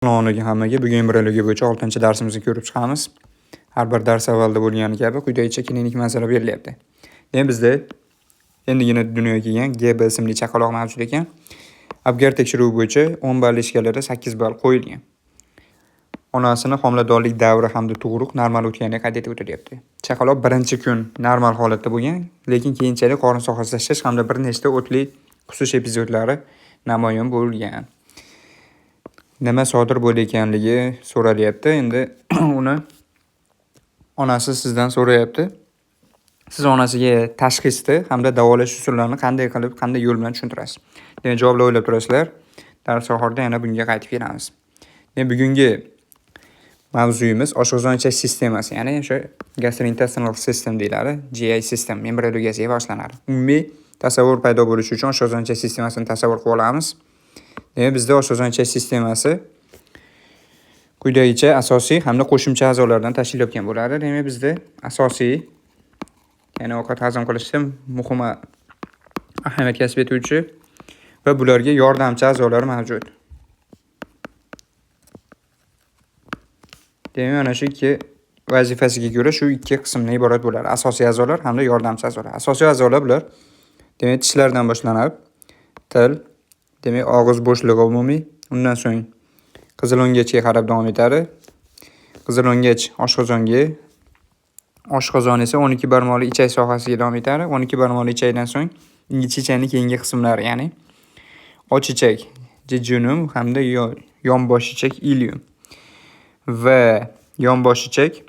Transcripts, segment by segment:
Assalomu alaykum hammaga. Bugun embriologiya bo'yicha 6-darsimizni ko'rib chiqamiz. Har bir dars avvalida bo'lgani kabi quyidagicha klinik manzara berilyapti. Demak, bizda endigina dunyoga kelgan GB ismli chaqaloq mavjud ekan. Apgar tekshiruvi bo'yicha 10 balli shkalada 8 ball qo'yilgan. Onasini homiladorlik davri hamda tug'ruq normal o'tgani qayd etib o'tilyapti. Chaqaloq birinchi kun normal holatda bo'lgan, lekin keyinchalik qorin sohasida shish hamda bir nechta o'tli qusish epizodlari namoyon bo'lgan. Nima sodir bo'layotganligi so'ralyapti. Endi uni onasi sizdan so'rayapti. Siz onasiga tashxisni hamda davolash usullarini qanday qilib, qanday yo'l bilan tushuntirasiz? Demak, javoblar o'ylab turasizlar. Dars oxirida yana bunga qaytib kelamiz. Demak, bugungi mavzuyimiz oshqozon ichak sistemasi, ya'ni o'sha gastrointestinal system deyiladi, GI system embriologiyasiga bag'ishlanadi. Umumiy tasavvur paydo bo'lishi uchun oshqozon ichak sistemasini tasavvur qilib olamiz. Demak, bizda oshqozon ichak sistemasi quyidagicha asosiy hamda qo'shimcha a'zolardan tashkil topgan bo'ladi. Demak, bizda asosiy, ya'ni ovqat hazm qilishda muhim ahamiyat kasb etuvchi va bularga yordamchi a'zolar mavjud. Demak, mana shu ikki vazifasiga ko'ra shu ikki qismdan iborat bo'ladi. Asosiy a'zolar hamda yordamchi a'zolar. Asosiy a'zolar bular, demak, tishlardan boshlanib, til, demak, og'iz bo'shlig'i umumiy, undan so'ng qizil o'ngachga qarab davom etadi. Qizil o'ngach oshqozonga, oshqozon esa 12 barmoqli ichak sohasiga davom etadi. 12 barmoqli ichakdan so'ng ingichka ichakning keyingi qismlari, ya'ni och ichak, jejunum hamda yonbosh ichak ilium va yonbosh ichak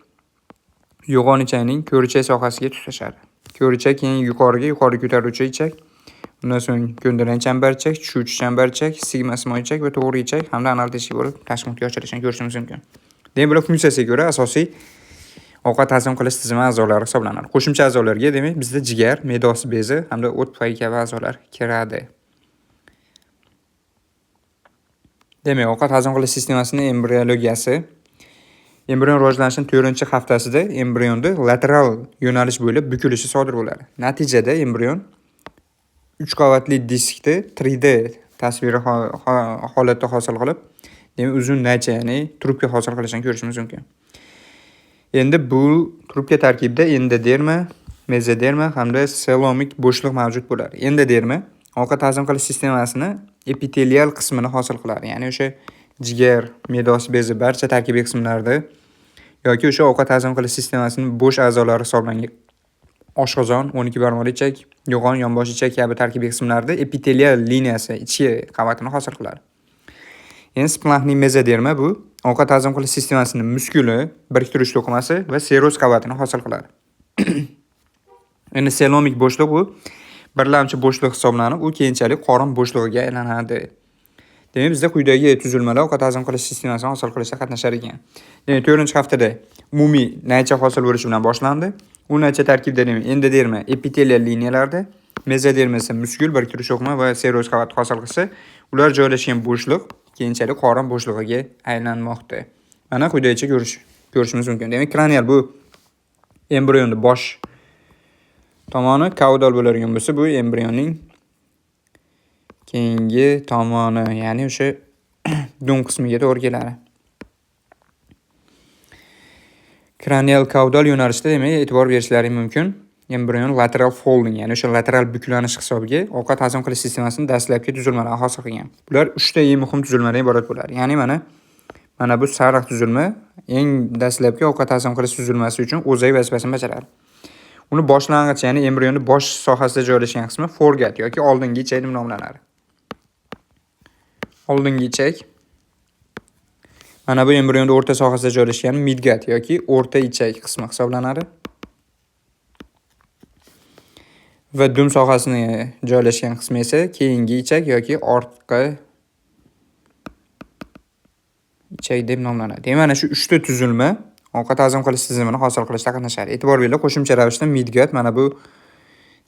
yo'g'on ichakning ko'richak sohasiga tutashadi. Ko'richak keyin yuqoriga, yuqori ko'taruvchi ichak, undan so'ng ko'ndalang chambarchak, tushuvchi chambarchak, sigma ichak va to'g'ri ichak hamda anal teshik bo'lib tashqi muhitga ochilishini ko'rishimiz mumkin. Demak, bular funksiyasiga ko'ra asosiy ovqat hazm qilish tizimi a'zolari hisoblanadi. Qo'shimcha a'zolarga, demak, bizda jigar, me'da bezi hamda o't pufagi kabi a'zolar kiradi. Demak, ovqat hazm qilish sistemasining embriologiyasi embrion rivojlanishining 4-haftasida embrionda lateral yo'nalish bo'ylab bukilishi sodir bo'ladi. Natijada embrion 3 qavatli diskni 3D tasviri holatda hosil qilib, demak, uzun naycha, ya'ni trubka hosil qilishini ko'rishimiz mumkin. Endi bu trubka tarkibida endoderma, mezoderma hamda selomik bo'shliq mavjud bo'ladi. Endoderma ovqat hazm qilish sistemasini epitelial qismini hosil qiladi. Ya'ni o'sha jigar, me'da bezi barcha tarkibiy qismlarida yoki o'sha ovqat hazm qilish sistemasining bo'sh a'zolari hisoblangan oshqozon, 12 barmoqli ichak, yo'g'on yonbosh ichak kabi tarkibiy qismlarda epitelial liniyasi ichki qavatini hosil qiladi. Endi splankning mezoderma bu ovqat hazm qilish sistemasining muskuli, biriktirish to'qimasi va seroz qavatini hosil qiladi. Endi selomik bo'shliq bu birlamchi bo'shliq hisoblanib, u keyinchalik qorin bo'shlig'iga aylanadi. Demak, bizda quyidagi tuzilmalar ovqat hazm qilish sistemasini hosil qilishda qatnashar ekan. Demak, 4-haftada umumiy naycha hosil bo'lishi bilan boshlandi. U naycha tarkibida, demak, endoderma epitelial liniyalarda, mezoderma esa muskul, biriktirish to'qima va seroz qavat hosil qilsa, ular joylashgan bo'shliq keyinchalik qorin bo'shlig'iga aylanmoqda. Mana quyidagicha ko'rishimiz mumkin. Demak, kranial bu embrionning bosh tomoni, kaudal bo'ladigan bo'lsa, bu embrionning keyingi tomoni, ya'ni o'sha dum qismiga to'g'ri keladi. Kranial kaudal yo'nalishda, demak, e'tibor berishlari mumkin. Embrion lateral folding, ya'ni o'sha lateral buklanish hisobiga ovqat hazm qilish sistemasining dastlabki tuzilmalarini hosil qilgan. Bular 3 ta eng muhim tuzilmadan iborat bo'ladi. Ya'ni mana bu sariq tuzilma eng dastlabki ovqat hazm qilish tuzilmasi uchun o'zak vazifasini bajaradi. Uni boshlang'ich, ya'ni embrionning bosh sohasida joylashgan qismi foregut yoki oldingi ichak deb nomlanadi. Oldingi ichak. Mana bu embrionning o'rta sohasida joylashgan midgut yoki o'rta ichak qismi hisoblanadi. Va dum sohasini joylashgan qismi esa keyingi ichak yoki ortqi ichak deb nomlanadi. Demak, mana shu 3 ta tuzilma ovqat hazm qilish tizimini hosil qilishda qatnashadi. E'tibor beringlar, qo'shimcha ravishda midgut mana bu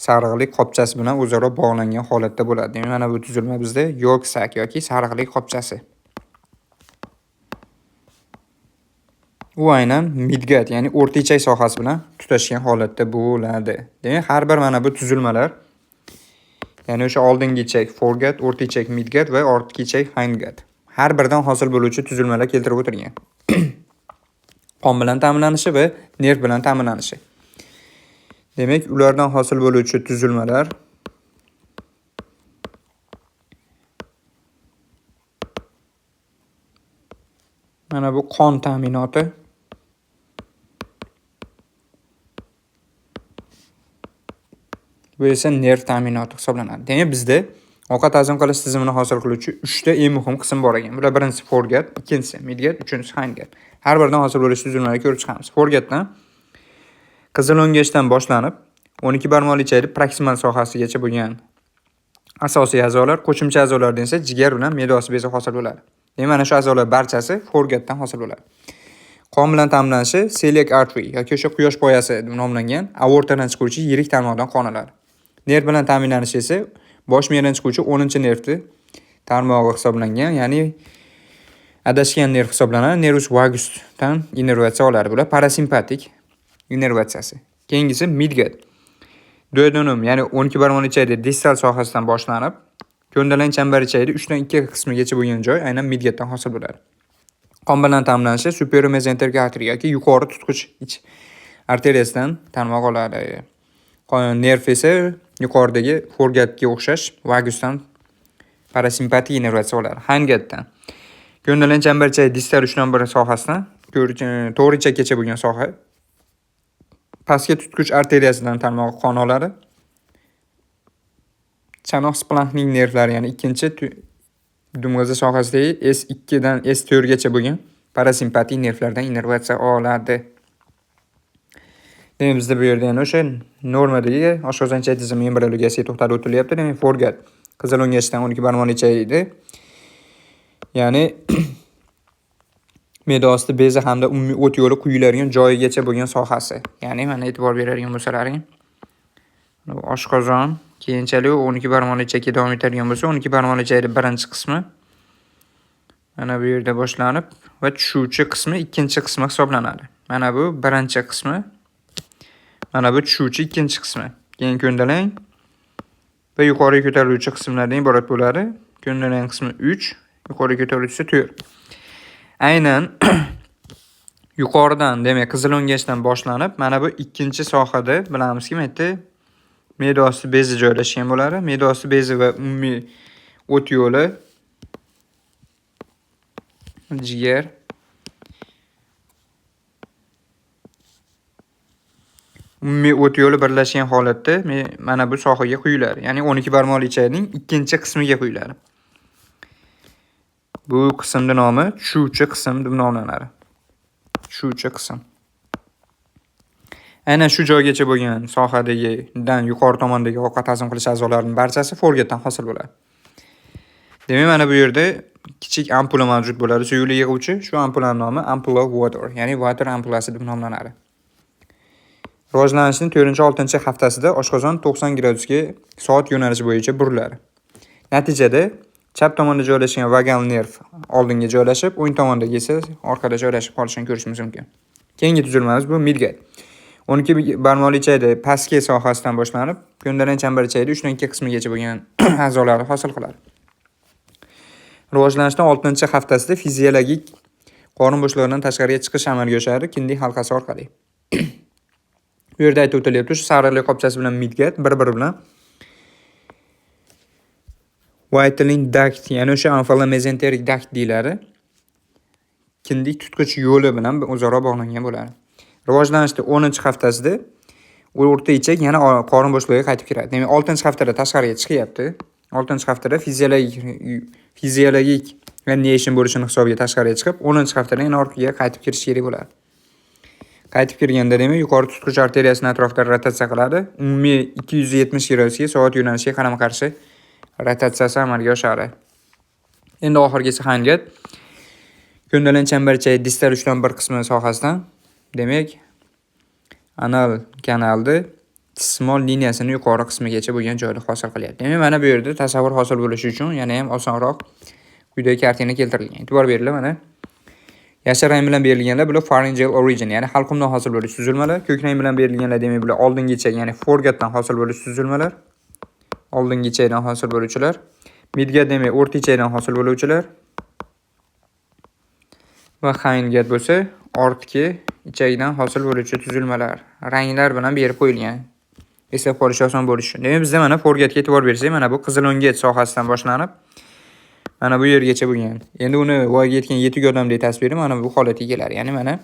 sarig'lik qopchasi bilan o'zaro bog'langan holatda bo'ladi. Demak, mana bu tuzilma bizda yolk sac yoki sarig'lik qopchasi. U aynan midgut, ya'ni o'rta ichak sohasi bilan tutashgan holatda bo'ladi. Demak, har bir mana bu tuzilmalar, ya'ni o'sha oldingi ichak foregut, o'rta ichak midgut va ortki ichak hindgut. Har biridan hosil bo'luvchi tuzilmalar keltirib o'tilgan. Qon bilan ta'minlanishi va nerv bilan ta'minlanishi. Demak, ulardan hosil bo'luvchi tuzilmalar mana bu qon ta'minoti. Bu esa nerv ta'minoti hisoblanadi. Demak, bizda ovqat hazm qilish tizimini hosil qiluvchi 3 ta eng muhim qism bor ekan. Bular birinchisi foregut, ikkinchisi midgut, uchinchisi hindgut. Har biridan hosil bo'lish tuzilmalarni ko'rib chiqamiz. Foregutdan qizil o'ngachdan boshlanib 12 barmoqli ichakning proksimal sohasigacha bo'lgan asosiy a'zolar, qo'shimcha a'zolardan esa jigar bilan me'da osti bezi hosil bo'ladi. Demak, mana shu a'zolar barchasi foregutdan hosil bo'ladi. Qon bilan ta'minlanishi celiac artery yoki o'sha quyosh poyasi deb nomlangan aortadan chiquvchi yirik tarmoqdan qon oladi. Nerv bilan ta'minlanishi esa bosh miyadan chiquvchi 10-nervni tarmog'i hisoblangan, ya'ni adashgan nerv hisoblanadi. Nervus vagusdan innervatsiya oladi. Bular parasimpatik innervatsiyasi. Keyingisi midgut. Duodenum, ya'ni 12 barmoqli ichakning distal sohasidan boshlanib, ko'ndalang chambar ichakning 3 dan 2 qismigacha bo'lgan joy aynan midgutdan hosil bo'ladi. Qon bilan ta'minlanishi superior mesenteric artery yoki yuqori tutqich ich arteriyasidan tarmoq oladi. Nerv esa yuqoridagi foregutga o'xshash vagusdan parasimpatik innervatsiya oladi. Hindgutdan ko'ndalang chambar ichak distal 3 dan 1 sohasidan to'g'ri ichakkacha bo'lgan soha pastki tutqich arteriyasidan tarmoq qon oladi. Chanoq splanxning nervlari, ya'ni ikkinchi dumg'aza sohasidagi S2 dan S4 gacha bo'lgan parasimpatik nervlardan innervatsiya oladi. Demak, bizda bu yerda yana o'sha normadagi oshqozon ichak tizimi embriologiyasiga to'xtalib o'tilyapti. Demak, foregut qizil o'ngachdan 12 barmoqli ichakda, ya'ni me'da osti bezi hamda umumiy o't yo'li quyiladigan joyigacha bo'lgan sohasi. Ya'ni mana e'tibor beradigan bo'lsalaring, oshqozon keyinchalik 12 barmoqli ichakka davom etadigan bo'lsa, 12 barmoqli ichakning birinchi qismi mana bu yerda boshlanib va tushuvchi qismi ikkinchi qismi hisoblanadi. Mana bu birinchi qismi, mana bu tushuvchi ikkinchi qismi. Keyin ko'ndalang va yuqoriga ko'tariluvchi qismlardan iborat bo'ladi. Ko'ndalang qismi 3, yuqoriga ko'tariluvchisi 4. Aynan yuqoridan, demak, qizil o'ngachdan boshlanib, mana bu ikkinchi sohada bilamizki, bu yerda me'da osti bezi joylashgan bo'ladi. Me'da osti bezi va umumiy o't yo'li, jigar, umumiy o't yo'li birlashgan holatda mana bu sohaga quyiladi. Ya'ni 12 barmoqli ichakning ikkinchi qismiga quyiladi. Bu qismning nomi tushuvchi qism deb nomlanadi. Tushuvchi qism. Aynan shu joygacha bo'lgan sohadagidan yuqori tomondagi ovqat hazm qilish a'zolarining barchasi foregutdan hosil bo'ladi. Demak, mana bu yerda kichik ampula mavjud bo'ladi, suyuqlik yig'uvchi. Shu ampulaning nomi ampula of water, ya'ni water ampulasi deb nomlanadi. Rivojlanishning 4-6 haftasida oshqozon 90 gradusga soat yo'nalishi bo'yicha buriladi. Natijada chap tomonda joylashgan vagal nerv oldinga joylashib, o'ng tomondagi esa orqada joylashib qolishini ko'rishimiz mumkin. Keyingi tuzilmamiz bu midgut. 12 barmoqli ichakda pastki sohasidan boshlanib, ko'ndalang chambar ichakda 3 dan 2 qismigacha bo'lgan a'zolarni hosil qiladi. Rivojlanishning 6-haftasida fiziologik qorin bo'shlig'idan tashqariga chiqish amalga oshadi kindik halqasi orqali. Bu yerda aytib o'tilyapti, shu sag'rilik qopchasi bilan midgut bir-biri bilan Vitelline duct, ya'ni o'sha omphalomesenteric duct deyiladi. Kindik tutqich yo'li bilan o'zaro bog'langan bo'ladi. Rivojlanishda 10-haftasida o'rta ichak yana qorin bo'shlig'iga qaytib kiradi. Demak, 6-haftada tashqariga chiqyapti. 6-haftada fiziologik herniation bo'lishini hisobiga tashqariga chiqib, 10-haftada yana orqaga qaytib kirish kerak bo'ladi. Qaytib kirganda demak, yuqori tutqich arteriyasini atrofida rotatsiya qiladi. Umumiy 270 gradusga soat yo'nalishiga qarama-qarshi rotatsiyasi amalga oshadi. Endi oxirgisi hindgut. Ko'ndalang chambar ichak distal 3 dan 1 qismi sohasidan, demak, anal kanalni tismol liniyasini yuqori qismigacha bo'lgan joyda hosil qilyapti. Demak, mana bu yerda tasavvur hosil bo'lishi uchun yana ham osonroq quyidagi kartina keltirilgan. E'tibor beringlar, mana yashil rang bilan berilganlar bular pharyngeal origin, ya'ni halqumdan hosil bo'lish tuzilmalar. Ko'k rang bilan berilganlar demak bular oldingi ichak, ya'ni foregutdan hosil bo'lish tuzilmalar. Oldingi ichakdan hosil bo'luvchilar. Midgut demak o'rta ichakdan hosil bo'luvchilar. Va hindgut bo'lsa ortki ichakdan hosil bo'luvchi tuzilmalar. Ranglar bilan berib qo'yilgan. Eslab qolish oson bo'lishi uchun. Demak, bizda mana foregutga e'tibor bersak, mana bu qizilo'ngach sohasidan boshlanib, mana bu yergacha bo'lgan. Endi uni voyaga yetgan yetuk odamdek tasviri mana bu holatga keladi. Ya'ni mana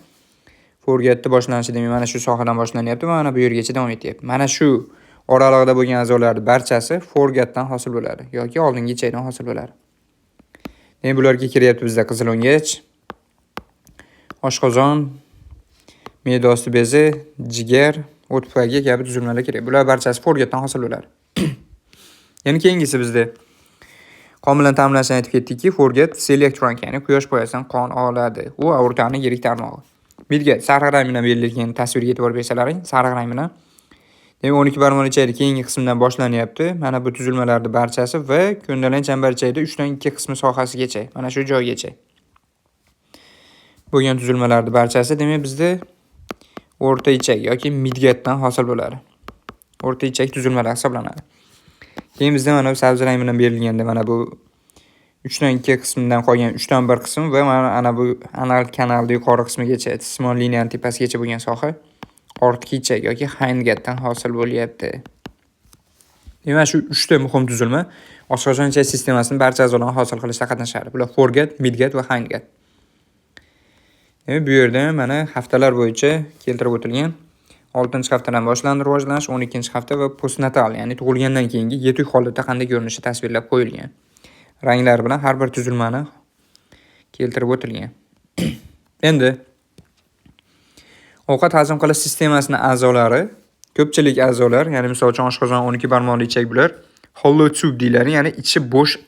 foregutni boshlanishi, demak, mana shu sohadan boshlanyapti va mana bu yergacha davom etyapti. Mana shu oralig'ida bo'lgan a'zolarning barchasi foregutdan hosil bo'ladi yoki oldingi ichakdan hosil bo'ladi. Demak, bularga kiryapti bizda qizilo'ngach, oshqozon, me'da osti bezi, jigar, o't pufagi kabi tuzilmalar kerak. Bular barchasi foregutdan hosil bo'ladi. Endi keyingisi bizda qon bilan ta'minlashni aytib ketdikki, foregut celiac trunk, ya'ni quyosh poyasidan qon oladi. U aortani yirik tarmog'i. Midgut sariq rang bilan berilgan tasvirga e'tibor bersalaring, sariq rang bilan. Demak, 12 barmoq ichakni keyingi qismidan boshlanyapti. Mana bu tuzilmalarning barchasi va ko'ndalang chambar ichakda 3 dan 2 qismi sohasigacha, mana shu joygacha bo'lgan tuzilmalarning barchasi, demak, bizda o'rta ichak yoki midgutdan hosil bo'ladi. O'rta ichak tuzilmalari hisoblanadi. Keyin bizda mana bu sabz rang bilan berilganda mana bu 3 dan 2 qismidan qolgan 3 dan 1 qism va mana ana bu anal kanalning yuqori qismigacha, simon liniyaning tepasigacha bo'lgan soha ortki ichak yoki hindgutdan hosil bo'lyapti. Demak, shu 3 ta muhim tuzilma oshqozon ichak sistemasining barcha a'zolarini hosil qilishda qatnashadi. Bular foregut, midgut va hindgut. Demak, bu yerda mana haftalar bo'yicha keltirib o'tilgan. 6-haftadan boshlandi rivojlanish, 12-hafta va postnatal, ya'ni tug'ilgandan keyingi yetuk holatda qanday ko'rinishi tasvirlab qo'yilgan. Ranglar bilan har bir tuzilmani keltirib o'tilgan. Endi ovqat hazm qilish sistemasining a'zolari, ko'pchilik a'zolar, ya'ni misol uchun oshqozon, 12 barmoqli ichak bular hollow tube deyiladi, ya'ni ichi bo'sh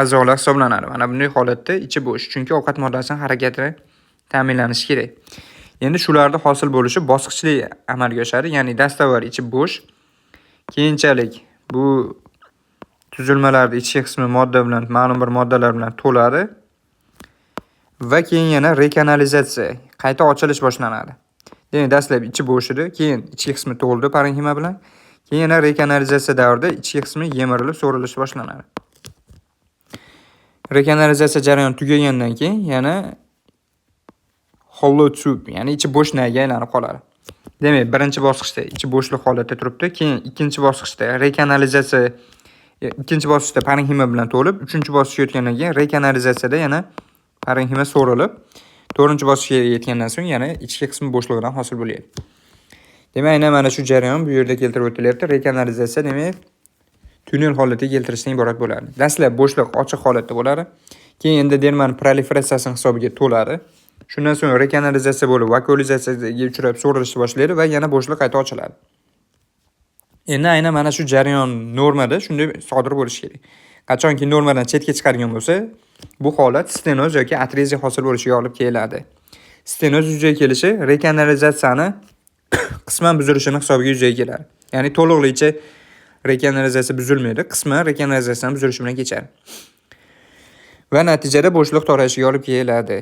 a'zolar hisoblanadi. Mana bunday holatda ichi bo'sh, chunki ovqat moddasining harakati ta'minlanishi kerak. Endi shularni hosil bo'lishi bosqichli amalga oshadi, ya'ni dastavval ichi bo'sh, keyinchalik bu tuzilmalarning ichki qismi modda bilan, ma'lum bir moddalar bilan to'ladi va keyin yana rekanalizatsiya, qayta ochilish boshlanadi. Demak, dastlab ichi bo'sh edi, keyin ichki qismi to'ldi parenxima bilan, keyin yana rekanalizatsiya davrida ichki qismi yemirilib so'rilish boshlanadi. Rekanalizatsiya jarayoni tugagandan keyin yana hollow tube, ya'ni ichi bo'sh nayga aylanib qoladi. Demak, birinchi bosqichda ichi bo'shliq holatda turibdi, keyin ikkinchi bosqichda rekanalizatsiya, ikkinchi bosqichda parenxima bilan to'lib, uchinchi bosqichga o'tgandan keyin rekanalizatsiyada yana parenxima so'rilib, to'rtinchi bosqichga yetgandan so'ng yana ichki qismi bo'shlig'idan hosil bo'lyapti. Demak, aynan mana shu jarayon bu yerda keltirib o'tilyapti. Rekanalizatsiya demak tunnel holatiga keltirishdan iborat bo'ladi. Dastlab bo'shliq ochiq holatda bo'ladi. Keyin endodermani proliferatsiyasini hisobiga to'ladi. Shundan so'ng rekanalizatsiya bo'lib, vakuolizatsiyaga uchrab so'rilishni boshlaydi va yana bo'shliq qayta ochiladi. Endi aynan mana shu jarayon normada shunday sodir bo'lishi kerak. Qachonki normadan chetga chiqadigan bo'lsa, bu holat stenoz yoki atreziya hosil bo'lishiga olib keladi. Stenoz yuzaga kelishi rekanalizatsiyani qisman buzilishini hisobiga yuzaga keladi. Ya'ni to'liqligicha rekanalizatsiya buzilmaydi, qisman rekanalizatsiyani buzilishi bilan kechadi. Va natijada bo'shliq torayishiga olib keladi.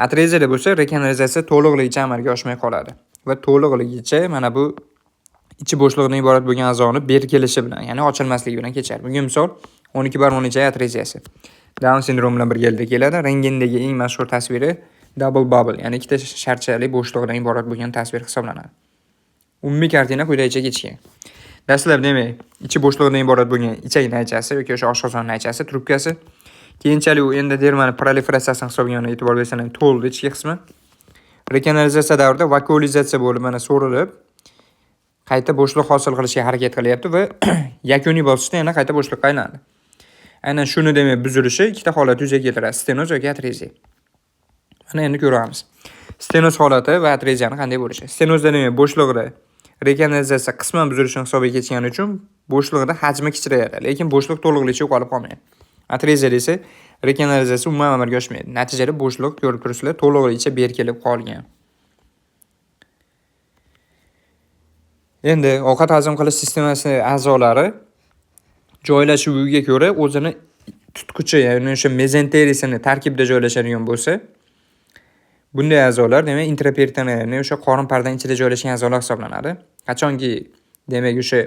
Atreziyada bo'lsa rekanalizatsiya to'liqligicha amalga oshmay qoladi va to'liqligicha mana bu ichi bo'shliqdan iborat bo'lgan a'zoni berkilishi bilan, ya'ni ochilmasligi bilan kechadi. Bunga misol 12 barmoqli ichak atreziyasi. Down sindromi bilan birgalikda keladi. Rentgendagi eng mashhur tasviri double bubble, ya'ni ikkita sharchali bo'shliqdan iborat bo'lgan tasvir hisoblanadi. Umumiy kartina quyidagicha kechgan. Dastlab demak, ichi bo'shliqdan iborat bo'lgan ichak naychasi yoki o'sha oshqozon naychasi, trubkasi. Keyinchalik u endodermani proliferatsiyasini hisobga olib e'tibor bersangiz to'ldi ichki qismi. Rekanalizatsiya davrida vakuolizatsiya bo'lib, mana so'rilib, qayta bo'shliq hosil qilishga harakat qilyapti va yakuniy bosqichda yana qayta bo'shliqqa aylanadi. Aynan shuni demak buzilishi ikkita holat yuzaga keltiradi: stenoz yoki atreziya. Mana endi ko'ramiz. Stenoz holati va atreziyani qanday bo'lishi. Stenozda demak bo'shliqda rekanalizatsiya qisman buzilishini hisobga kechgani uchun bo'shliqda hajmi kichrayadi, lekin bo'shliq to'liqligicha yo'qolib qolmaydi. Atreziyada esa rekanalizatsiya umuman amalga oshmaydi. Natijada bo'shliq ko'rib turibsizlar, to'liqligicha berkilib qolgan. Endi ovqat hazm qilish sistemasi a'zolari joylashuviga ko'ra o'zini tutqichi, ya'ni o'sha mezenterisini tarkibida joylashadigan bo'lsa, bunday a'zolar demak intraperitoneal, ya'ni o'sha qorin pardaning ichida joylashgan a'zolar hisoblanadi. Qachonki demak o'sha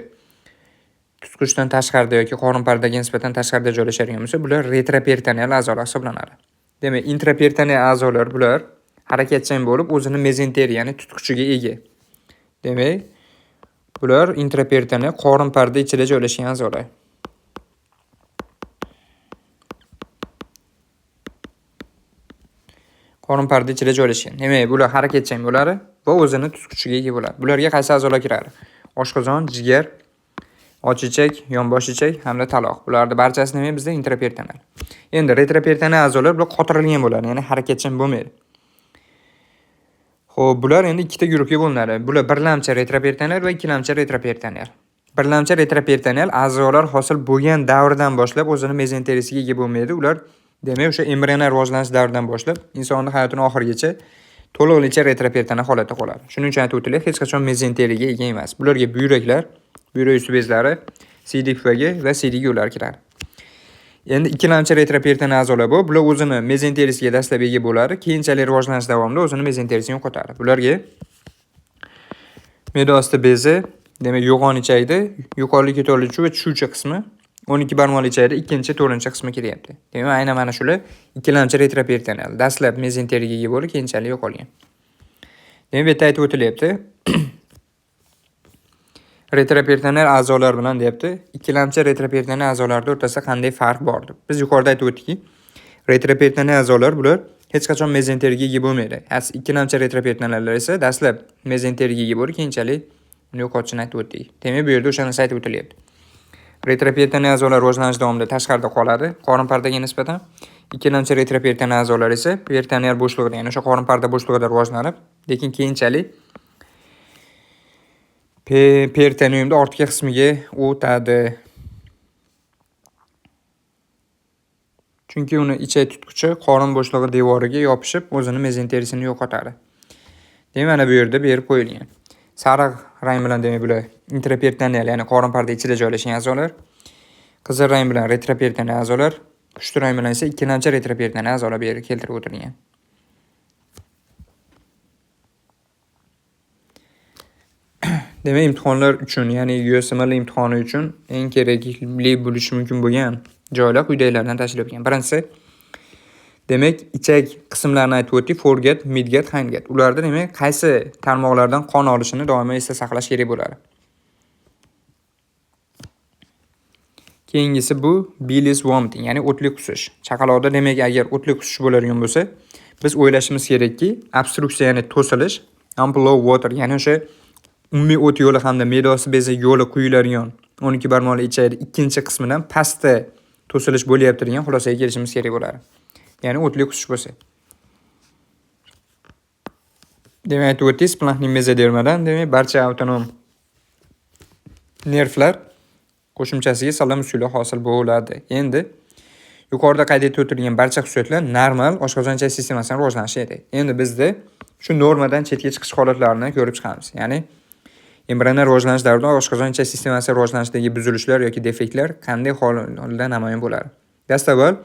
tutqichdan tashqarida yoki qorin pardaga nisbatan tashqarida joylashadigan bo'lsa, bular retroperitoneal a'zolar hisoblanadi. Demak, intraperitoneal a'zolar bular Harakatchan bo'lib, o'zini mezenteriya, ya'ni tutqichiga ega. Demak, bular intraperitoneal qorin parda ichida joylashgan a'zolar. Qorin parda ichida joylashgan. Demak, bular harakatchan bo'ladi va o'zini tutqichiga ega bo'ladi. Bularga qaysi a'zolar kiradi? Oshqozon, jigar, och ichak, yonbosh ichak hamda taloq. Bularning barchasi nima bizda intraperitoneal. Endi retroperitoneal a'zolar bular qotirilgan bo'ladi, ya'ni harakatchan bo'lmaydi. Xo'p, bular endi ikkita guruhga bo'linadi. Bular birlamchi retroperitoneal va ikkilamchi retroperitoneal. Birlamchi retroperitoneal a'zolar hosil bo'lgan davrdan boshlab o'zini mezenteriyasiga ega bo'lmaydi. Ular demak o'sha embrional rivojlanish davridan boshlab insonning hayotini oxirigacha to'lig'icha retroperitoneal holatda qoladi. Shuning uchun aytib o'tiladi, hech qachon mezenteriyaga ega emas. Bularga buyraklar, buyrak usti bezlari, siydik pufagi va siydik yo'llari kiradi. Endi ikkilamchi retroperitoneal a'zolar bu. Bular o'zini mezenteriyasiga dastlab ega bo'ladi, keyinchalik rivojlanish davomida o'zini mezenteriyasini yo'qotadi. Bularga me'da osti bezi, demak yo'g'on ichakda yuqori ko'tariluvchi va tushuvchi qismi, 12 barmoqli ichakda ikkinchi, to'rtinchi qismi kiryapti. Demak, aynan mana shular ikkilamchi retroperitoneal. Dastlab mezenteriyaga ega bo'lib, keyinchalik yo'qolgan. Demak, bu yerda aytib o'tilyapti. Retroperitoneal a'zolar bilan deyapti, ikkilamchi retroperitoneal a'zolarning o'rtasida qanday farq bor deb. Biz yuqorida aytib o'tdikki, retroperitoneal a'zolar bular hech qachon mezenteriyaga ega bo'lmaydi. Ikkilamchi retroperitoneallar esa dastlab mezenteriyaga ega bo'lib, keyinchalik uni yo'qotishini aytib o'tdik. Demak, bu yerda o'sha narsa aytib o'tilyapti. Retroperitoneal a'zolar rivojlanish davomida tashqarida qoladi, qorin pardaga nisbatan. Ikkilamchi retroperitoneal a'zolar esa peritoneal bo'shlig'ida, ya'ni o'sha qorin parda bo'shlig'ida rivojlanib, lekin keyinchalik peritoneumda ortki qismiga o'tadi. Chunki uni ichak tutqichi qorin bo'shlig'i devoriga yopishib, o'zini mezenteriyasini yo'qotadi. Demak, mana bu yerda berib qo'yilgan. Sariq rang bilan demak bular intraperitoneal, ya'ni qorin parda ichida joylashgan a'zolar. Qizil rang bilan retroperitoneal a'zolar, pushti rang bilan esa ikkilamchi retroperitoneal a'zolar bu yerga keltirib o'tilgan. Demak, imtihonlar uchun, ya'ni USML imtihoni uchun eng kerakli bo'lishi mumkin bo'lgan joylar quyidagilardan tashkil topgan. Birinchisi, demak, ichak qismlarini aytib o'tdik, foregut, midgut, hindgut. Ularda demak qaysi tarmoqlardan qon olishini doimo esda saqlash kerak bo'ladi. Keyingisi bu bilious vomiting, ya'ni o'tli qusish. Chaqaloqda demak agar o'tli qusish bo'ladigan bo'lsa, biz o'ylashimiz kerakki, obstruksiya, ya'ni to'silish, ampulla water, ya'ni o'sha umumiy o't yo'li hamda me'da osti bezi yo'li quyiladigan 12 barmoqli ichakning ikkinchi qismidan pastda to'silish bo'lyapti degan xulosaga kelishimiz kerak bo'ladi. Ya'ni o'tli qusish bo'lsa. Demak, aytib o'tdik, splanxnik mezodermadan demak barcha avtonom nervlar qo'shimchasiga salla musuli hosil bo'ladi. Endi yuqorida qayd etib o'tilgan barcha xususiyatlar normal oshqozon ichak sistemasining rivojlanishi edi. Endi bizda shu normadan chetga chiqish holatlarini ko'rib chiqamiz. Ya'ni embrional rivojlanish davrida oshqozon ichak sistemasi rivojlanishidagi buzilishlar yoki defektlar qanday holda namoyon bo'ladi? Dastavval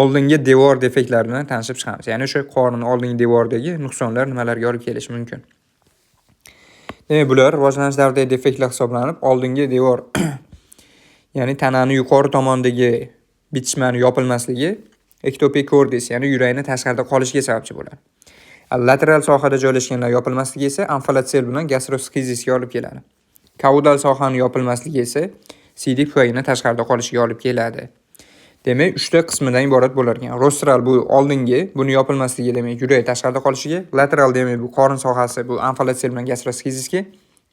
oldingi devor defektlari bilan tanishib chiqamiz. Ya'ni o'sha qorin oldingi devoridagi nuqsonlar nimalarga olib kelishi mumkin? Demak, bular rivojlanish davridagi defektlar hisoblanib, oldingi devor, ya'ni tanani yuqori tomondagi bitishmani yopilmasligi ektopik cordis, ya'ni yurakni tashqarida qolishiga sababchi bo'ladi. Lateral sohada joylashganlar yopilmasligi esa amfalotsel bilan gastroskizisga olib keladi. Kaudal sohani yopilmasligi esa siydik pufagini tashqarida qolishiga olib keladi. Demak, 3 ta qismidan iborat bo'lar ekan. Rostral bu oldingi, buni yopilmasligi demak yurak tashqarida qolishiga, lateral demak bu qorin sohasi, bu amfalotsel bilan gastroskizisga,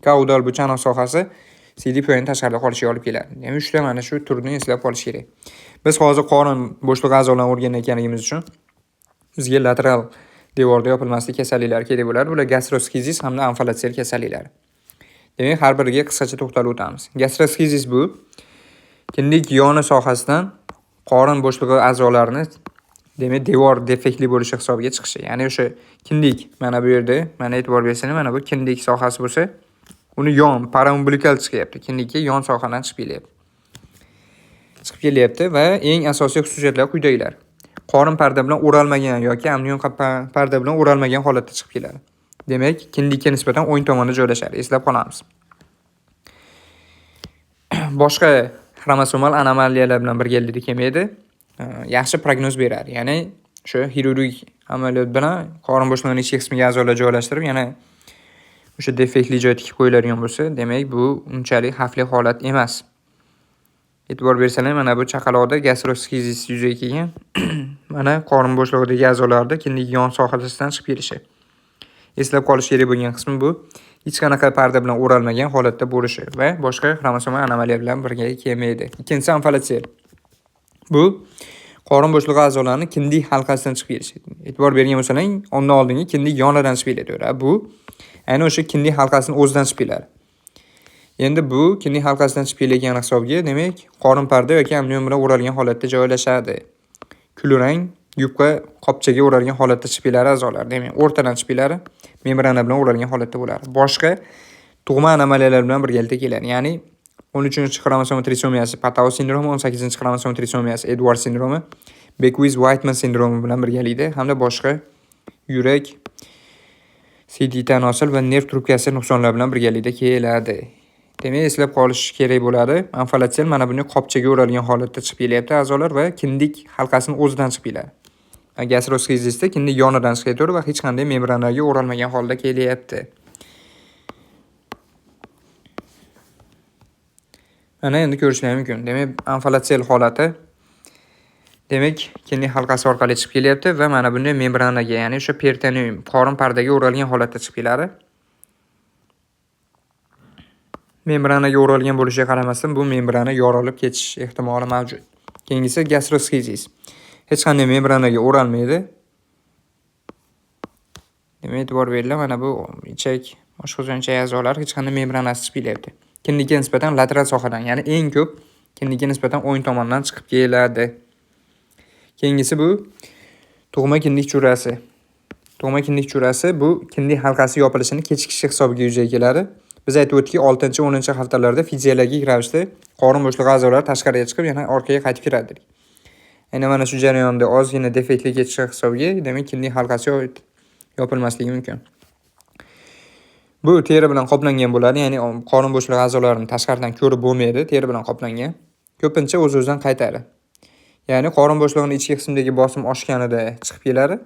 kaudal bu chanoq sohasi siydik pufagini tashqarida qolishiga olib keladi. Demak, 3 ta mana shu turni eslab qolish kerak. Biz hozir qorin bo'shlig'i a'zolarini o'rganayotganligimiz uchun bizga lateral devorda yopilmaslik kasalliklari kerak bo'ladi. Bular gastroskizis hamda amfalotsel kasalliklari. Demak, har biriga qisqacha to'xtalib o'tamiz. Gastroskizis bu kindik yoni sohasidan qorin bo'shlig'i a'zolarini demak devor defektli bo'lishi hisobiga chiqishi. Ya'ni o'sha kindik mana bu yerda, mana e'tibor bersangiz, mana bu kindik sohasi bo'lsa, uni yon paraumbilikal chiqyapti. Kindikka yon sohadan chiqib kelyapti. Chiqib kelyapti va eng asosiy xususiyatlar quyidagilar. Qorin parda bilan o'ralmagan yoki amnion parda bilan o'ralmagan holatda chiqib keladi. Demak, kindikka nisbatan o'ng tomonda joylashadi. Eslab qolamiz. Boshqa xromosomal anomaliyalar bilan birgalikda kelmaydi. Yaxshi prognoz beradi. Ya'ni o'sha xirurgik Amaliyot bilan qorin bo'shlig'ining ichki qismiga a'zolar joylashtirib, yana o'sha defektli joy tikib qo'yiladigan bo'lsa, demak bu unchalik xavfli holat emas. E'tibor bersalar, mana bu chaqaloqda gastroskizis yuzaga kelgan. Mana qorin bo'shlig'idagi a'zolarda kindik yon sohasidan chiqib kelishi. Eslab qolish kerak bo'lgan qismi bu hech qanaqa parda bilan o'ralmagan holatda bo'lishi va boshqa xromosoma anomaliya bilan birga kelmaydi. Ikkinchisi omfalotsel. Bu qorin bo'shlig'i a'zolarini kindik halqasidan chiqib kelishi. E'tibor bergan bo'lsalaring, undan oldingi kindik yonidan chiqib keladi. Bu aynan o'sha kindik halqasini o'zidan chiqib keladi. Endi bu kindik halqasidan chiqib kelayotgan hisobga, demak, qorin parda yoki amnion bilan o'ralgan holatda joylashadi. Kulrang yupqa qopchaga o'ralgan holatda chiqib keladi a'zolar. Demak, o'rtadan chiqib keladi, membrana bilan o'ralgan holatda bo'ladi. Boshqa tug'ma anomaliyalar bilan birgalikda keladi. Ya'ni 13-xromosoma trisomiyasi Patau sindromi, 18-xromosoma trisomiyasi Edward sindromi, Beckwith-Whiteman sindromi bilan birgalikda hamda boshqa yurak, siydik tanosil va nerv trubkasi nuqsonlari bilan birgalikda keladi. Demak, eslab qolish kerak bo'ladi. Omfalotsel mana bunday qopchaga o'ralgan holatda chiqib kelyapti a'zolar va kindik halqasini o'zidan chiqib keladi. Gastroskizisda kindik yonidan chiqib va hech qanday membranaga o'ralmagan holda kelyapti. Mana endi ko'rishlar mumkin. Demak, omfalotsel holati demak kindik halqasi orqali chiqib kelyapti va mana bunday membranaga, ya'ni o'sha peritoneum, qorin pardaga o'ralgan holatda chiqib keladi. Membranaga o'ralgan bo'lishiga qaramasdan bu membrana yorilib ketish ehtimoli mavjud. Keyingisi gastroskizis. Hech qanday membranaga o'ralmaydi. Demak, e'tibor beringlar, mana bu ichak, oshqozon ichak a'zolari hech qanday membranasiz chiqib kelyapti. Kindikka nisbatan lateral sohadan, ya'ni eng ko'p kindikka nisbatan o'ng tomondan chiqib keladi. Keyingisi bu tug'ma kindik churasi. Tug'ma kindik churasi bu kindik halqasi yopilishini kechikishi hisobiga yuzaga keladi. Biz aytib o'tdikki, 6-10 haftalarda fiziologik ravishda qorin bo'shlig'i a'zolari tashqariga chiqib, yana orqaga qaytib kiradi. Aynan mana shu jarayonda ozgina defektli ketishi hisobiga, demak, kindik halqasi yopilmasligi mumkin. Bu teri bilan qoplangan bo'ladi, ya'ni qorin bo'shlig'i a'zolarini tashqaridan ko'rib bo'lmaydi, teri bilan qoplangan. Ko'pincha o'z-o'zidan qaytadi. Ya'ni qorin bo'shlig'ining ichki qismidagi bosim oshganida chiqib keladi,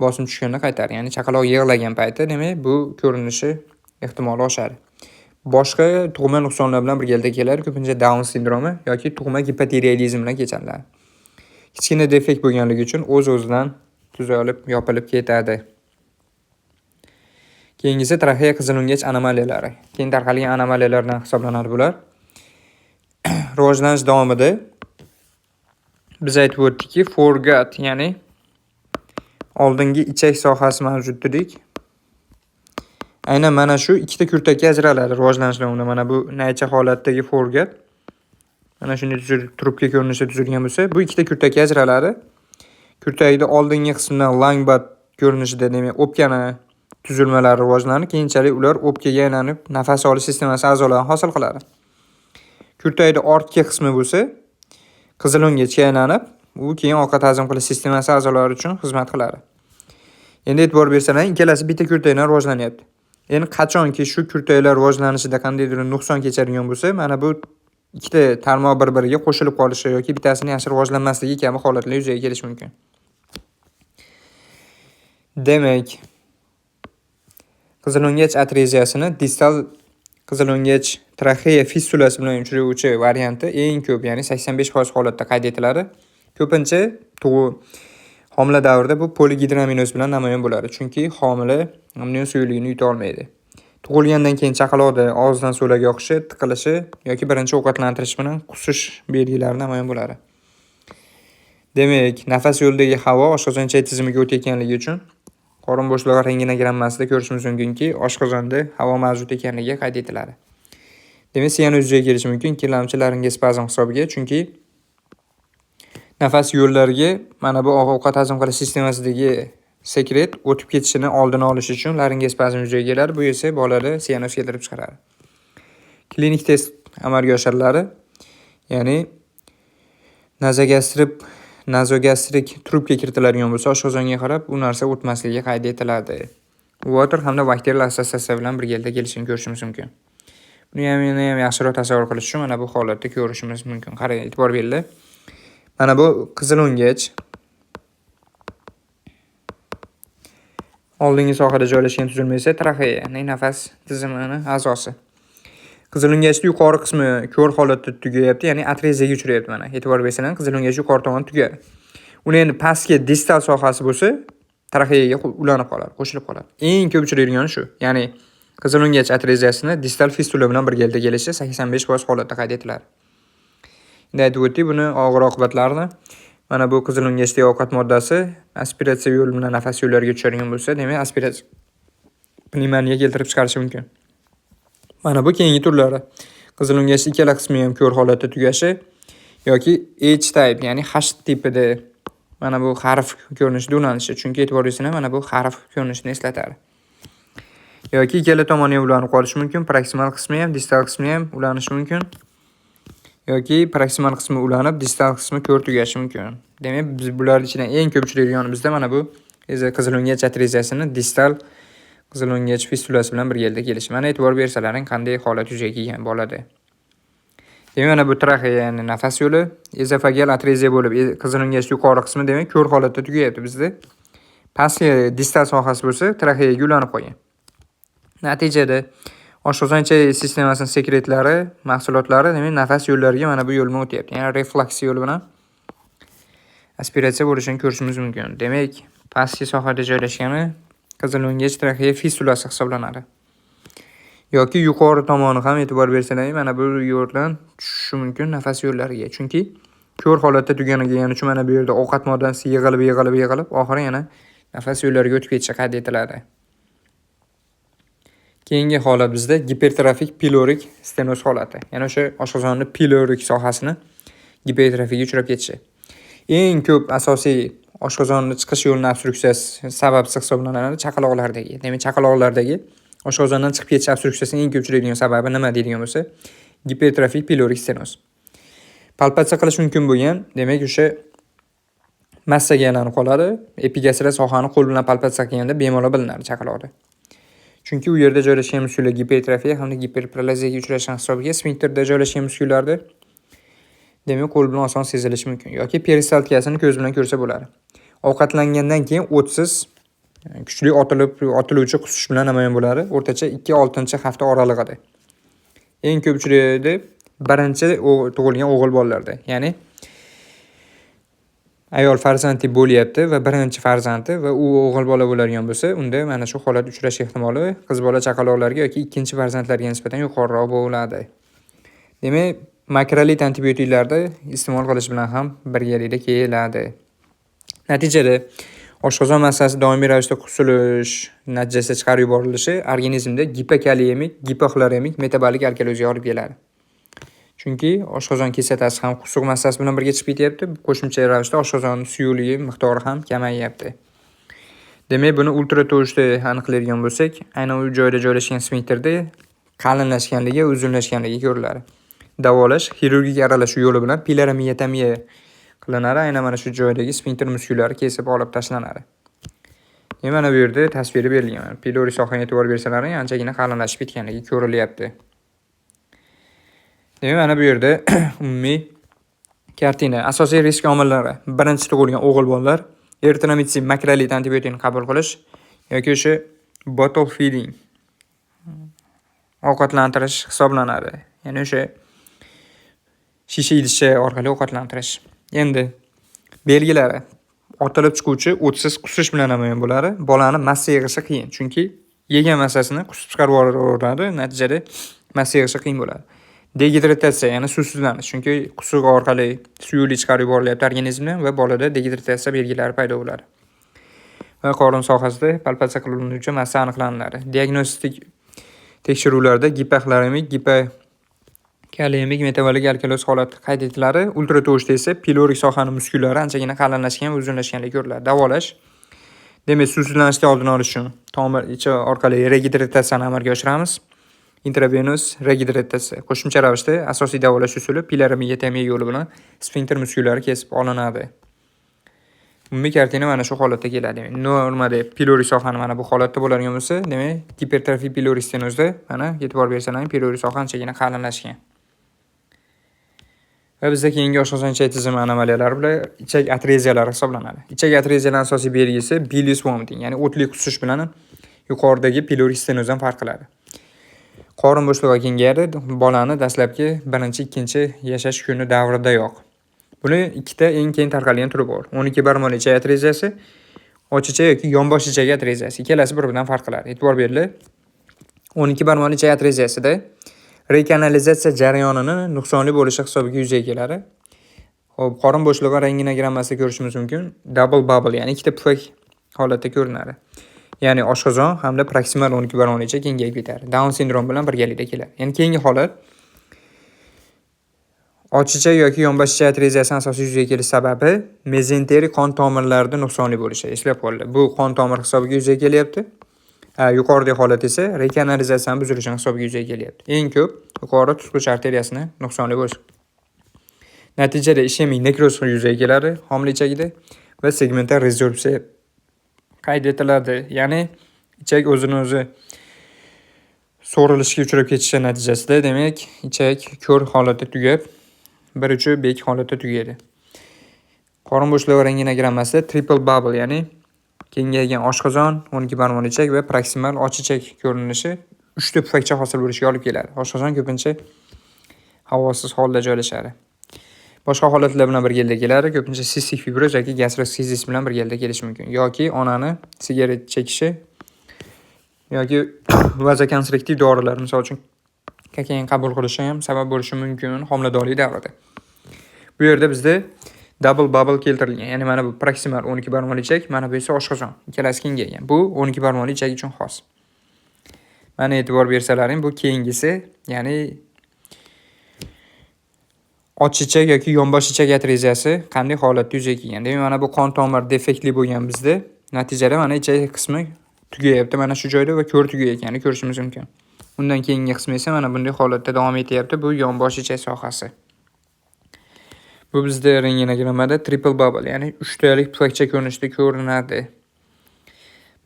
bosim tushganda qaytadi. Ya'ni chaqaloq yig'lagan payti, demak, bu ko'rinishi ehtimoli oshadi. Boshqa tug'ma nuqsonlar bilan birgalikda keladi, ko'pincha Down sindromi yoki tug'ma gipotireoidizm bilan kechiniladi. Kichkina defekt bo'lganligi uchun o'z-o'zidan tuzalib, yopilib ketadi. Keyingisi traxeya qizilungach anomaliyalari. Keng tarqalgan anomaliyalardan hisoblanadi bular. Rivojlanish davomida biz aytib o'tdikki, foregut, ya'ni oldingi ichak sohasi mavjud dedik. Aynan mana shu ikkita kurtakka ajraladi rivojlanish davomida. Mana bu naycha holatdagi foregut mana shunday trubka ko'rinishida tuzilgan bo'lsa, bu ikkita kurtakka ajraladi. Kurtakda oldingi qismidan langbat ko'rinishida, demak, o'pkani tuzilmalari rivojlanib, keyinchalik ular o'pkaga aylanib, nafas olish sistemasi a'zolarini hosil qiladi. Kurtakda ortki qismi bo'lsa, qizilungachga aylanib, u keyin ovqat hazm qilish sistemasi a'zolari uchun xizmat qiladi. Endi e'tibor bersalar, ikkalasi bitta kurtakdan rivojlanyapti. Endi qachonki shu kurtaklar rivojlanishida qandaydir nuqson kechadigan bo'lsa, mana bu ikkita tarmoq bir-biriga qo'shilib qolishi yoki bittasini yaxshi rivojlanmasligi kabi holatlar yuzaga kelishi mumkin. Demak, qizilungach atreziyasini distal qizilungach traxeya fistulasi bilan uchrayuvchi varianti eng ko'p, ya'ni 85% holatda qayd etiladi. Ko'pincha homila davrida bu poligidraminoz bilan namoyon bo'ladi, chunki homila amnion suyuqligini yuta olmaydi. Tug'ilgandan keyin chaqaloqda og'izdan so'lak oqishi, tiqilishi yoki birinchi ovqatlantirish bilan qusish belgilari namoyon bo'ladi. Demak, nafas yo'lidagi havo oshqozon ichak tizimiga o'tayotganligi uchun qorin bo'shlig'i rentgenogrammasida ko'rishimiz mumkinki, oshqozonda havo mavjud ekanligi qayd etiladi. Demak, siyanoz yuzaga kelishi mumkin ikkilamchi laringospazm hisobiga, chunki nafas yo'llariga mana bu ovqat hazm qilish sistemasidagi sekret o'tib ketishini oldini olish uchun laringospazm yuzaga keladi. Bu esa bolada siyanoz keltirib chiqaradi. Klinik test amalga oshiriladi. Ya'ni nazogastrik trubka kiritiladigan bo'lsa, oshqozonga qarab u narsa o'tmasligi qayd etiladi. Water hamda bakteriyalar assotsiatsiya bilan birgalikda kelishini ko'rishimiz mumkin. Buni ham yana ham yaxshiroq tasavvur qilish uchun mana bu holatda ko'rishimiz mumkin. Qarang, e'tibor beringlar. Mana bu qizilungach. Oldingi sohada joylashgan tuzilma esa traxeya, ya'ni nafas tizimini a'zosi. Qizilungachni yuqori qismi ko'r holatda tugayapti, ya'ni atreziyaga uchrayapti mana. E'tibor bersanglar, qizilungach yuqori tomoni tugadi. Uni endi pastki distal sohasi bo'lsa, traxeyaga ulanib qoladi, qo'shilib qoladi. Eng ko'p uchraydigani shu. Ya'ni qizilungach atreziyasini distal fistula bilan birgalikda kelishi 85% holatda qayd etiladi. Endi aytib o'tdik buni og'ir oqibatlarini. Mana bu qizilungachdagi ovqat moddasi aspiratsiya yo'li bilan nafas yo'llariga tushadigan bo'lsa, demak, aspiratsiya pnevmoniya keltirib chiqarishi mumkin. Mana bu keyingi turlari. Qizilungachni ikkala qismi ham ko'r holatda tugashi yoki H type, ya'ni H tipida mana bu harf ko'rinishida ulanishi. Chunki e'tibor bersanglar, mana bu harf ko'rinishini eslatadi. Yoki ikkala tomoni ham ulanib qolishi mumkin. Proksimal qismi ham, distal qismi ham ulanishi mumkin. Yoki proksimal qismi ulanib, distal qismi ko'r tugashi mumkin. Demak, biz bular ichidan eng ko'p uchraydigani bizda mana bu qizilungach atreziyasini distal qizilungach fistulasi bilan birgalikda kelishi. Mana e'tibor bersalaring, qanday holat yuzaga kelgan bolada. Demak, mana bu traxeya, ya'ni nafas yo'li, ezofageal atreziya bo'lib, qizilungach yuqori qismi, demak, ko'r holatda tugayapti bizda. Pastki distal sohasi bo'lsa, traxeyaga ulanib qolgan. Natijada oshqozon ichak sistemasining sekretlari, mahsulotlari, demak, nafas yo'llariga mana bu yo'l bilan o'tyapti. Ya'ni reflaks yo'li bilan aspiratsiya bo'lishini ko'rishimiz mumkin. Demak, pastki sohada joylashgani qizilungach traxeya fistulasi hisoblanadi. Yoki yuqori tomoni ham, e'tibor bersanglar, mana bu yo'ldan tushishi mumkin nafas yo'llariga. Chunki ko'r holatda tuganiga kelgani uchun mana bu yerda ovqat moddasi yig'ilib, yig'ilib, yig'ilib, oxiri yana nafas yo'llariga o'tib ketishi qayd etiladi. Keyingi holat bizda gipertrofik pilorik stenoz holati. Ya'ni o'sha oshqozonni pilorik sohasini gipertrofiyaga uchrab ketishi. Eng ko'p asosiy oshqozonni chiqish yo'lini obstruksiyasi sababchisi hisoblanadi chaqaloqlardagi. Demak, chaqaloqlardagi oshqozondan chiqib ketish obstruksiyasining eng ko'p uchraydigan sababi nima deydigan bo'lsa, gipertrofik pilorik stenoz. Palpatsiya qilish mumkin bo'lgan, demak, o'sha massaga aylanib qoladi. Epigastral sohani qo'l bilan palpatsiya qilganda bemalol bilinadi chaqaloqda. Chunki u yerda joylashgan muskullar gipertrofiya hamda giperplaziyaga uchrashgan hisobiga sfinkterda joylashgan muskullarda, demak, qo'l bilan oson sezilishi mumkin yoki peristaltikasini ko'z bilan ko'rsa bo'ladi. Ovqatlangandan keyin o'tsiz kuchli otilib otiluvchi qusish bilan namoyon bo'ladi. O'rtacha 2-6 hafta oralig'ida. Eng ko'p uchraydi birinchi tug'ilgan o'g'il bolalarda. Ya'ni ayol farzandli bo'lyapti va birinchi farzandi va u o'g'il bola bo'ladigan bo'lsa, unda mana shu holat uchrash ehtimoli qiz bola chaqaloqlarga yoki ikkinchi farzandlarga nisbatan yuqoriroq bo'ladi. Demak, makrolid antibiotiklarni iste'mol qilish bilan ham birgalikda keladi. Natijada oshqozon massasi doimiy ravishda qusilish natijasida chiqarib yuborilishi organizmda gipokaliyemik, gipoxloremik metabolik alkalozga olib keladi. Chunki oshqozon kislotasi ham qusuq massasi bilan birga chiqib ketyapti, qo'shimcha ravishda oshqozon suyuqligi miqdori ham kamayyapti. Demak, buni ultratovushda aniqlaydigan bo'lsak, aynan u joyda joylashgan sfinkterda qalinlashganligi, uzunlashganligi ko'riladi. Davolash xirurgik aralashuv yo'li bilan piloromiotomiya qilinadi. Aynan mana shu joydagi sfinkter muskullari kesib olib tashlanadi. Demak, mana bu yerda tasviri berilgan. Piloriy sohaga e'tibor bersalaring, anchagina qalinlashib ketganligi ko'rilyapti. Demak, mana bu yerda umumiy kartina. Asosiy risk omillari: birinchi tug'ilgan o'g'il bolalar, eritromitsin makrolid antibiotikni qabul qilish yoki o'sha bottle feeding ovqatlantirish hisoblanadi. Ya'ni o'sha shisha idishcha orqali ovqatlantirish. Endi belgilari: otilib chiquvchi o'tsiz qusish bilan namoyon bo'ladi. Bolani massa yig'ishi qiyin, chunki yegan massasini qusib chiqarib yuboraveradi, natijada massa yig'ishi qiyin bo'ladi. Degidratatsiya, ya'ni suvsizlanish, chunki qusuq orqali suyuqlik chiqarib yuborilyapti organizmdan va bolada degidratatsiya belgilari paydo bo'ladi. Va qorin sohasida palpatsiya qilinuvchi massa aniqlanadi. Diagnostik tekshiruvlarda gipoxloremik, gipokaliyemik metabolik alkaloz holati qayd etiladi. Ultratovushda esa pilorik sohani muskullari anchagina qalinlashgan va uzunlashganligi ko'riladi. Davolash: demak, suvsizlanishni oldini olish uchun tomir ichi orqali regidratatsiyani amalga oshiramiz. Intravenous regidratatsiya. Qo'shimcha ravishda asosiy davolash usuli piloromiotomiya yo'li bilan sfinkter muskullari kesib olinadi. Umumiy kartina mana shu holatda keladi. Normada piloriy sohani mana bu holatda bo'ladigan bo'lsa, demak, gipertrofiya piloriy stenozda, mana, e'tibor bersalaring, piloriy soha anchagina qalinlashgan. Va bizda keyingi oshqozon ichak tizimi anomaliyalari bular ichak atreziyalari hisoblanadi. Ichak atreziyalarning asosiy belgisi bilious vomiting, ya'ni o'tli qusish bilan yuqoridagi pilorik stenozdan farq qiladi. Qorin bo'shlig'i kengayadi bolani dastlabki birinchi, ikkinchi yashash kuni davridayoq. Buni ikkita eng keng tarqalgan turi bor. 12 barmoqli ichak atreziyasi, och ichak yoki yonbosh ichak atreziyasi. Ikkalasi bir-biridan farq qiladi. E'tibor beringlar. 12 barmoqli ichak atreziyasida rekanalizatsiya jarayonini nuqsonli bo'lishi hisobiga yuzaga keladi. Xo'p, qorin bo'shlig'i rentgenogrammasida ko'rishimiz mumkin. Double bubble, ya'ni ikkita pufak holatda ko'rinadi. Ya'ni oshqozon hamda proksimal 12 barmoqli ichak kengayib ketadi. Down sindrom bilan birgalikda keladi. Endi keyingi holat och ichak yoki yonbosh ichak atreziyasining asosiy yuzaga kelish sababi mezenterik qon tomirlarida nuqsonli bo'lishi. Eslab qolinglar. Bu qon tomir hisobiga yuzaga kelyapti. Yuqoridagi holat esa rekanalizatsiyani buzilishini hisobiga yuzaga kelyapti. Eng ko'p yuqori tutqich arteriyasini nuqsonli bo'lishi. Natijada ishemik nekroz yuzaga keladi homila ichagida va segmental rezorbsiya qayd etiladi. Ya'ni ichak o'zini o'zi so'rilishga uchrab ketishi natijasida, demak, ichak ko'r holatda tugab, bir uchi bek holatda tugaydi. Qorin bo'shlig'i rentgenogrammasida triple bubble, ya'ni kengaygan oshqozon, 12 barmoqli ichak va proksimal och ichak ko'rinishi uchta pufakcha hosil bo'lishiga olib keladi. Oshqozon ko'pincha havosiz holda joylashadi. Boshqa holatlar bilan birgalikda keladi. Ko'pincha sistik fibroz yoki gastroskizis bilan birgalikda kelishi mumkin yoki onani sigaret chekishi yoki vazokonstriktiv dorilar, misol uchun kokain qabul qilishi ham sabab bo'lishi mumkin homiladorlik davrida. Bu yerda bizda double bubble keltirilgan. Ya'ni mana bu proksimal 12 barmoqli ichak, mana bu esa oshqozon. Ikkalasi kengaygan. Bu 12 barmoqli ichak uchun xos. Mana, e'tibor bersalaring, bu keyingisi, ya'ni och ichak yoki yonbosh ichak atreziyasi qanday holatda yuzaga kelgan. Demak, mana bu qon tomir defektli bo'lgan bizda. Natijada mana ichak qismi tugayapti mana shu joyda va ko'r tugayotganini ko'rishimiz mumkin. Undan keyingi qismi esa mana bunday holatda davom etyapti. Bu yonbosh ichak sohasi. Bu bizda rentgenogrammada triple bubble, ya'ni uchtalik pufakcha ko'rinishida ko'rinadi.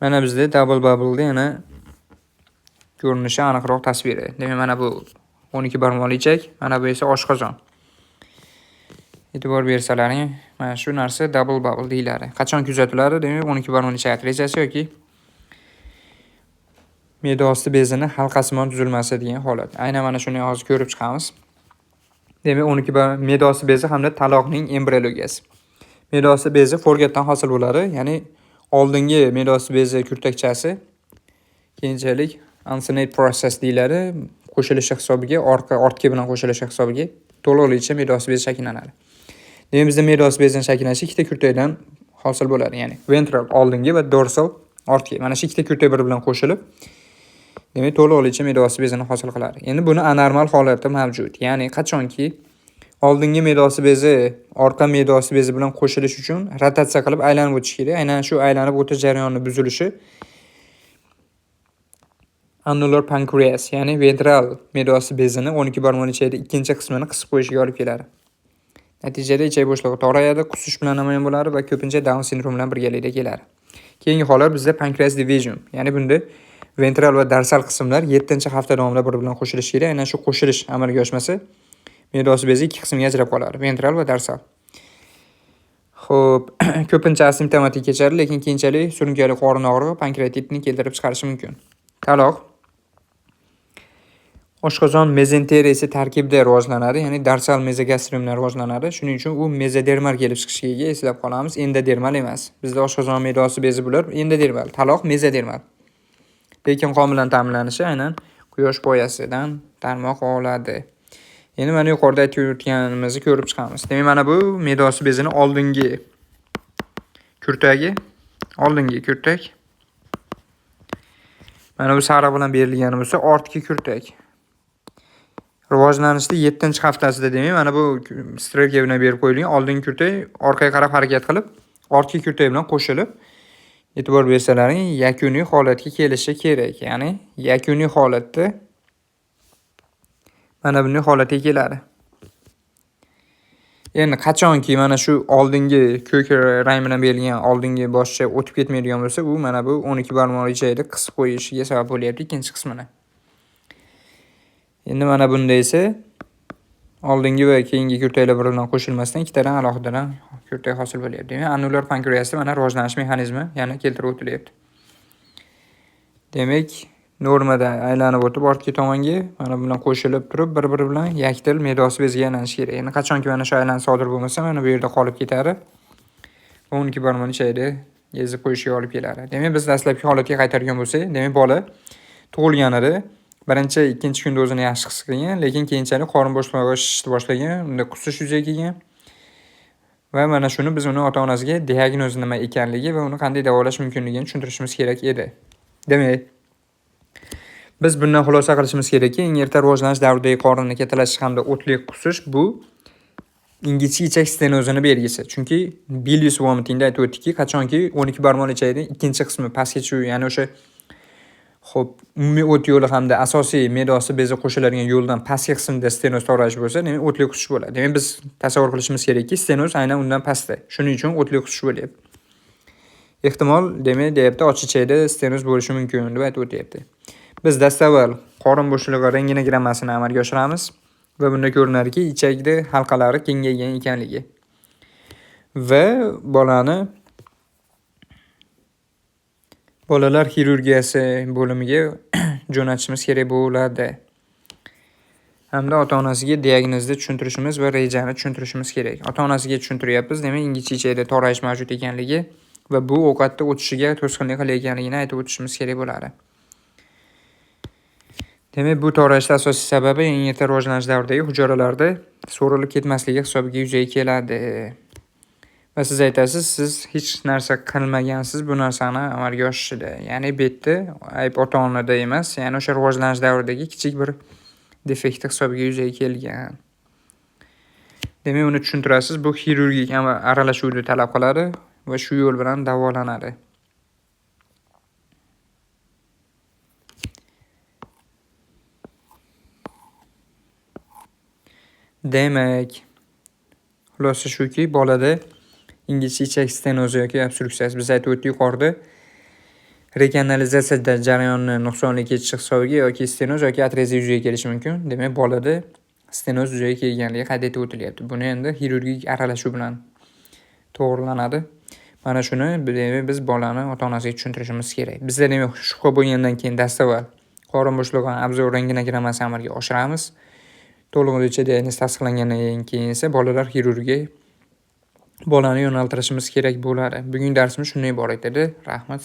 Mana bizda double bubbleda yana ko'rinishi aniqroq tasviri. Demak, mana bu 12 barmoqli ichak, mana bu esa oshqozon. E'tibor bersalaring, mana shu narsa double bubble deyiladi. Qachon kuzatiladi? Demak, 12 barmoqli ichak atreziyasi yoki me'da osti bezini halqasimon tuzilmasi degan holat. Aynan mana shuni hozir ko'rib chiqamiz. Demak, 12 me'da osti bezi hamda taloqning embriologiyasi. Me'da osti bezi foregut dan hosil bo'ladi, ya'ni oldingi me'da osti bezi kurtakchasi keyinchalik uncinate process deyiladi, qo'shilishi hisobiga, orqa ortga bilan qo'shilishi hisobiga to'liqligicha me'da osti bezi shakllanadi. Demak, bizda me'da osti bezini shakllanishi ikkita kurtakdan hosil bo'ladi, ya'ni ventral oldingi va dorsal ortga. Mana shu ikkita kurtak bir bilan qo'shilib, demak, to'liqligicha me'da osti bezini hosil qiladi. Endi buni anormal holati mavjud. Ya'ni qachonki oldingi me'da osti bezi orqa me'da osti bezi bilan qo'shilish uchun rotatsiya qilib aylanib o'tish kerak. Aynan shu aylanib o'tish jarayoni buzilishi annular pankreas, ya'ni ventral me'da osti bezini 12 barmoqli ichakda ikkinchi qismini qisib qo'yishiga olib keladi. Natijada ichak bo'shlig'i torayadi, qusish bilan namoyon bo'ladi va ko'pincha Down sindromi bilan birgalikda keladi. Keyingi holat bizda pankreas divisum, ya'ni bunda ventral va dorsal qismlar 7-hafta davomida bir bilan qo'shilishi kerak. Aynan shu qo'shilish amalga oshmasa, me'da osti bezi ikki qismga ajrab qoladi: ventral va dorsal. Xo'p, ko'pincha asimptomatik kechadi, lekin keyinchalik surunkali qorin og'rig'i, pankreatitni keltirib chiqarishi mumkin. Taloq oshqozon mezenteriyasi tarkibida rivojlanadi, ya'ni dorsal mezogastriumdan rivojlanadi. Shuning uchun u mezodermal kelib chiqishiga ega, eslab qolamiz, endodermal emas. Bizda oshqozon, me'da osti bezi bular endodermal, taloq mezodermal. Lekin qon bilan ta'minlanishi aynan quyosh poyasidan tarmoq oladi. Endi mana yuqorida aytib o'tganimizni ko'rib chiqamiz. Demak, mana bu me'da osti bezini oldingi kurtagi, oldingi kurtak. Mana bu sariq bilan berilgani bo'lsa ortki kurtak. Rivojlanishda 7-haftasida, demak, mana bu strelka bilan berib qo'yilgan oldingi kurtak orqaga qarab harakat qilib, ortki kurtak bilan qo'shilib, e'tibor bersalaring, yakuniy holatga kelishi kerak. Ya'ni yakuniy holatda mana bunday holatga keladi. Endi qachonki mana shu oldingi ko'k rang bilan berilgan oldingi boshcha o'tib ketmaydigan bo'lsa, u mana bu 12 barmoqli ichakni qisib qo'yishiga sabab bo'lyapti ikkinchi qismini. Endi mana bunda esa Oldingi va keyingi kurtaklar bir bilan qo'shilmasdan ikkitadan alohidadan kurtak hosil bo'lyapti. Demak, annulyar pankreasda mana rivojlanish mexanizmi yana keltirib o'tilyapti. Demak, normada aylanib o'tib ortga tomonga mana bilan qo'shilib turib bir-biri bilan yakdil me'da beziga aylanishi kerak. Endi qachonki mana shu aylanish sodir bo'lmasa, mana bu yerda qolib ketadi. Va 12 barmoqni ichakda ezib qo'yishiga olib keladi. Demak, biz dastlabki holatga qaytargan bo'lsak, demak bola tug'ilganida birinchi, ikkinchi kunda o'zini yaxshi his qilgan, lekin keyinchalik qorin bo'shlig'i shishishni boshlagan, unda qusish yuzaga kelgan. Va mana shuni biz uni ota-onasiga diagnoz nima ekanligi va uni qanday davolash mumkinligini tushuntirishimiz kerak edi. Demak, biz bundan xulosa qilishimiz kerakki, eng erta rivojlanish davridagi qorinni kattalashish hamda o'tli qusish bu ingichka ichak stenozini belgisi. Chunki bilius vomitingda aytib o'tdikki, qachonki 12 barmoqli ichakning ikkinchi qismi pastga tushuv, ya'ni o'sha xo'p, umumiy o't yo'li hamda asosiy me'da bezi qo'shiladigan yo'ldan pastki qismida stenoz torayish bo'lsa, demak o'tli qusish bo'ladi. Demak, biz tasavvur qilishimiz kerakki, stenoz aynan undan pastda. Shuning uchun o'tli qusish bo'lyapti. Ehtimol, demak, deyapti, och ichakda stenoz bo'lishi mumkin deb aytib o'tyapti. Biz dastavval qorin bo'shlig'i rentgenogrammasini amalga oshiramiz va bunda ko'rinadiki, ichakda halqalari kengaygan ekanligi. Va bolani bolalar xirurgiyasi bo'limiga jo'natishimiz kerak bo'ladi. Hamda ota-onasiga diagnozni tushuntirishimiz va rejani tushuntirishimiz kerak. Ota-onasiga tushuntiryapmiz, demak, ingichka ichakda torayish mavjud ekanligi va bu ovqatni o'tishiga to'sqinlik qilayotganligini aytib o'tishimiz kerak bo'ladi. Demak, bu torayishning asosiy sababi eng erta rivojlanish davridagi hujayralarda so'rilib ketmasligi hisobiga yuzaga keladi. Va siz aytasiz, siz hech narsa qilmagansiz bu narsani amalga oshishida. Ya'ni bu yerda ayb ota-onada emas, ya'ni o'sha rivojlanish davridagi kichik bir defekt hisobiga yuzaga kelgan. Demak, uni tushuntirasiz, bu xirurgik aralashuvni talab qiladi va shu yo'l bilan davolanadi. Demak, xulosa shuki, bolada ingichka ichak stenozi yoki obstruksiyasi, biz aytib o'tdik yuqorida, rekanalizatsiya jarayonini nuqsonli kechishi hisobiga yoki stenoz yoki atreziya yuzaga kelishi mumkin. Demak, bolada stenoz yuzaga kelganligi qayd etib o'tilyapti. Buni endi xirurgik aralashuv bilan to'g'rilanadi. Mana shuni demak biz bolani ota-onasiga tushuntirishimiz kerak. Bizda demak shubha bo'lgandan keyin dastavval qorin bo'shlig'i obzor rentgenogrammasini amalga oshiramiz. To'lig'icha diagnoz tasdiqlangandan keyin esa bolalar xirurgiga bolani yo'naltirishimiz kerak bo'ladi. Bugungi darsimiz shundan iborat edi. Rahmat.